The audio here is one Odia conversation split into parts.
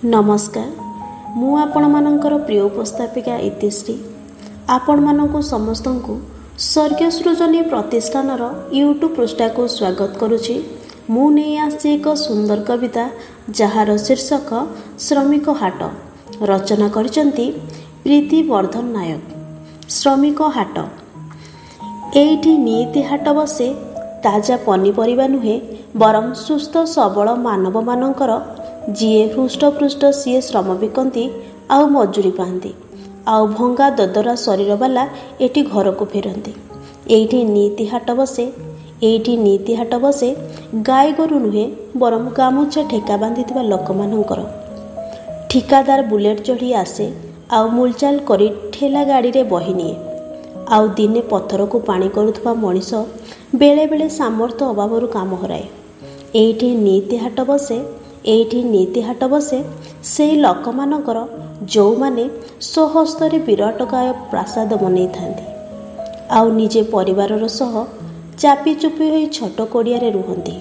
ନମସ୍କାର, ମୁଁ ଆପଣମାନଙ୍କର ପ୍ରିୟ ଉପସ୍ଥାପିକା ଇତିଶ୍ରୀ ଆପଣମାନଙ୍କୁ ସମସ୍ତଙ୍କୁ ସ୍ୱର୍ଗୀୟ ସୃଜନୀ ପ୍ରତିଷ୍ଠାନର ୟୁଟ୍ୟୁବ୍ ପୃଷ୍ଠାକୁ ସ୍ୱାଗତ କରୁଛି। ମୁଁ ନେଇ ଆସିଛି ଏକ ସୁନ୍ଦର କବିତା, ଯାହାର ଶୀର୍ଷକ ଶ୍ରମିକ ହାଟ। ରଚନା କରିଛନ୍ତି ପ୍ରୀତି ବର୍ଦ୍ଧନ ନାୟକ। ଶ୍ରମିକ ହାଟ। ଏଇଠି ନିଇତି ହାଟ ବସେ, ତାଜା ପନିପରିବା ନୁହେଁ, ବରଂ ସୁସ୍ଥ ସବଳ ମାନବମାନଙ୍କର। ଯିଏ ହୃଷ୍ଟପୃଷ୍ଟ ସିଏ ଶ୍ରମ ବିକନ୍ତି ଆଉ ମଜୁରୀ ପାଆନ୍ତି, ଆଉ ଭଙ୍ଗା ଦଦରା ଶରୀରବାଲା ଏଠି ଘରକୁ ଫେରନ୍ତି। ଏଇଠି ନିଇତି ହାଟ ବସେ, ଏଇଠି ନିଇତି ହାଟ ବସେ, ଗାଈ ଗୋରୁ ନୁହେଁ, ବରଂ ଗାମୁଛା ଠେକା ବାନ୍ଧିଥିବା ଲୋକମାନଙ୍କର। ଠିକାଦାର ବୁଲେଟ୍ ଚଢ଼ି ଆସେ ଆଉ ମୂଲଚାଲ କରି ଠେଲା ଗାଡ଼ିରେ ବହି ନିଏ। ଆଉ ଦିନେ ପଥରକୁ ପାଣି କରୁଥିବା ମଣିଷ ବେଳେବେଳେ ସାମର୍ଥ୍ୟ ଅଭାବରୁ କାମ ହରାଏ। ଏଇଠି ନିଇତି ହାଟ ବସେ, ଏଇଠି ନିଇତି ହାଟ ବସେ, ସେଇ ଲୋକମାନଙ୍କର ଯେଉଁମାନେ ସ୍ୱହସ୍ତରେ ବିରାଟକାୟ ପ୍ରାସାଦ ବନେଇଥାନ୍ତି ଆଉ ନିଜେ ପରିବାରର ସହ ଚାପି ଚୁପି ହୋଇ ଛୋଟ କୁଡ଼ିଆରେ ରୁହନ୍ତି।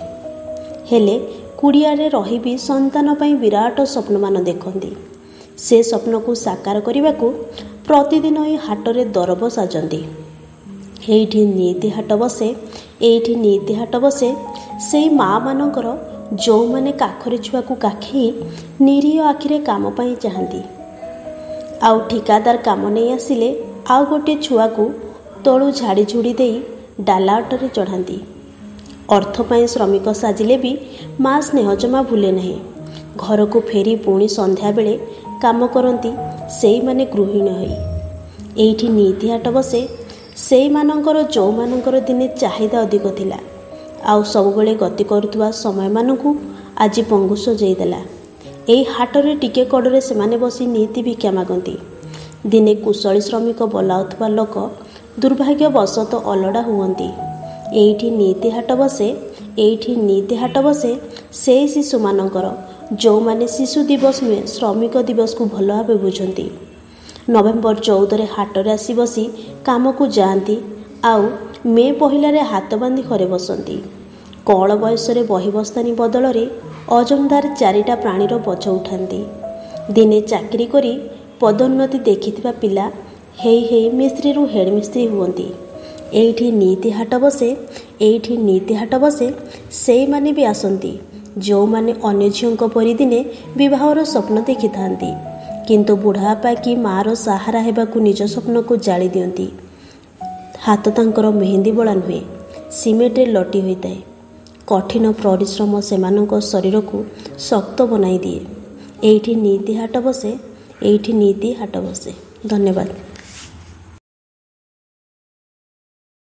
ହେଲେ କୁଡ଼ିଆରେ ରହି ବି ସନ୍ତାନ ପାଇଁ ବିରାଟ ସ୍ୱପ୍ନମାନ ଦେଖନ୍ତି। ସେ ସ୍ୱପ୍ନକୁ ସାକାର କରିବାକୁ ପ୍ରତିଦିନ ଏଇ ହାଟରେ ଦରବ ସାଜନ୍ତି। ଏଇଠି ନିଇତି ହାଟ ବସେ, ଏଇଠି ନିଇତି ହାଟ ବସେ, ସେଇ ମାଆମାନଙ୍କର ଯେଉଁମାନେ କାଖରେ ଛୁଆକୁ କାଖେଇ ନିରୀହ ଆଖିରେ କାମ ପାଇଁ ଚାହାନ୍ତି। ଆଉ ଠିକାଦାର କାମ ନେଇ ଆସିଲେ ଆଉ ଗୋଟିଏ ଛୁଆକୁ ତଳୁ ଝାଡ଼ି ଝୁଡ଼ି ଦେଇ ଡାଲା ଅଟୋରେ ଚଢ଼ାନ୍ତି। ଅର୍ଥ ପାଇଁ ଶ୍ରମିକ ସାଜିଲେ ବି ମା ସ୍ନେହ ଜମା ଭୁଲେ ନାହିଁ। ଘରକୁ ଫେରି ପୁଣି ସନ୍ଧ୍ୟାବେଳେ କାମ କରନ୍ତି ସେଇମାନେ ଗୃହିଣୀ ହୋଇ। ଏଇଠି ନିଇତି ହାଟ ବସେ ସେଇମାନଙ୍କର ଯେଉଁମାନଙ୍କର ଦିନେ ଚାହିଦା ଅଧିକ ଥିଲା, ଆଉ ସବୁବେଳେ ଗତି କରୁଥିବା ସମୟମାନଙ୍କୁ ଆଜି ପଙ୍ଗୁ ସଜେଇ ଦେଲା। ଏଇ ହାଟରେ ଟିକେ କଡ଼ରେ ସେମାନେ ବସି ନିଇତି ଭିକ୍ଷା ମାଗନ୍ତି। ଦିନେ କୁଶଳୀ ଶ୍ରମିକ ବୋଲାଉଥିବା ଲୋକ ଦୁର୍ଭାଗ୍ୟବଶତଃ ଅଲୋଡ଼ା ହୁଅନ୍ତି। ଏଇଠି ନିଇତି ହାଟ ବସେ, ଏଇଠି ନିଇତି ହାଟ ବସେ, ସେଇ ଶିଶୁମାନଙ୍କର ଯେଉଁମାନେ ଶିଶୁ ଦିବସ ନୁହେଁ, ଶ୍ରମିକ ଦିବସକୁ ଭଲ ଭାବେ ବୁଝନ୍ତି। ନଭେମ୍ବର 14ରେ ହାଟରେ ଆସି ବସି କାମକୁ ଯାଆନ୍ତି ଆଉ ମେ 1ରେ ହାତ ବାନ୍ଧି ଘରେ ବସନ୍ତି। କଅଁଳ ବୟସରେ ବହି ବସ୍ତାନି ବଦଳରେ ଅଜମଦାର 4ଟା ପ୍ରାଣୀର ବୋଝ ଉଠାନ୍ତି। ଦିନେ ଚାକିରି କରି ପଦୋନ୍ନତି ଦେଖିଥିବା ପିଲା ହେଇ ହେଇ ମିସ୍ତ୍ରୀରୁ ହେଡ଼୍ ମିସ୍ତ୍ରୀ ହୁଅନ୍ତି। ଏଇଠି ନିଇତି ହାଟ ବସେ, ଏଇଠି ନିଇତି ହାଟ ବସେ, ସେଇମାନେ ବି ଆସନ୍ତି ଯେଉଁମାନେ ଅନ୍ୟ ଝିଅଙ୍କ ପରି ଦିନେ ବିବାହର ସ୍ୱପ୍ନ ଦେଖିଥାନ୍ତି, କିନ୍ତୁ ବୁଢ଼ାବାପା କି ମାଆର ସାହାରା ହେବାକୁ ନିଜ ସ୍ୱପ୍ନକୁ ଜାଳି ଦିଅନ୍ତି। ହାତ ତାଙ୍କର ମେହେନ୍ଦି ବୋଳା ନୁହେଁ, ସିମେଣ୍ଟରେ ଲଟି ହୋଇଥାଏ। କଠିନ ପରିଶ୍ରମ ସେମାନଙ୍କ ଶରୀରକୁ ଶକ୍ତ ବନାଇ ଦିଏ। ଏଇଠି ନିଇତି ହାଟ ବସେ, ଏଇଠି ନିଇତି ହାଟ ବସେ। ଧନ୍ୟବାଦ।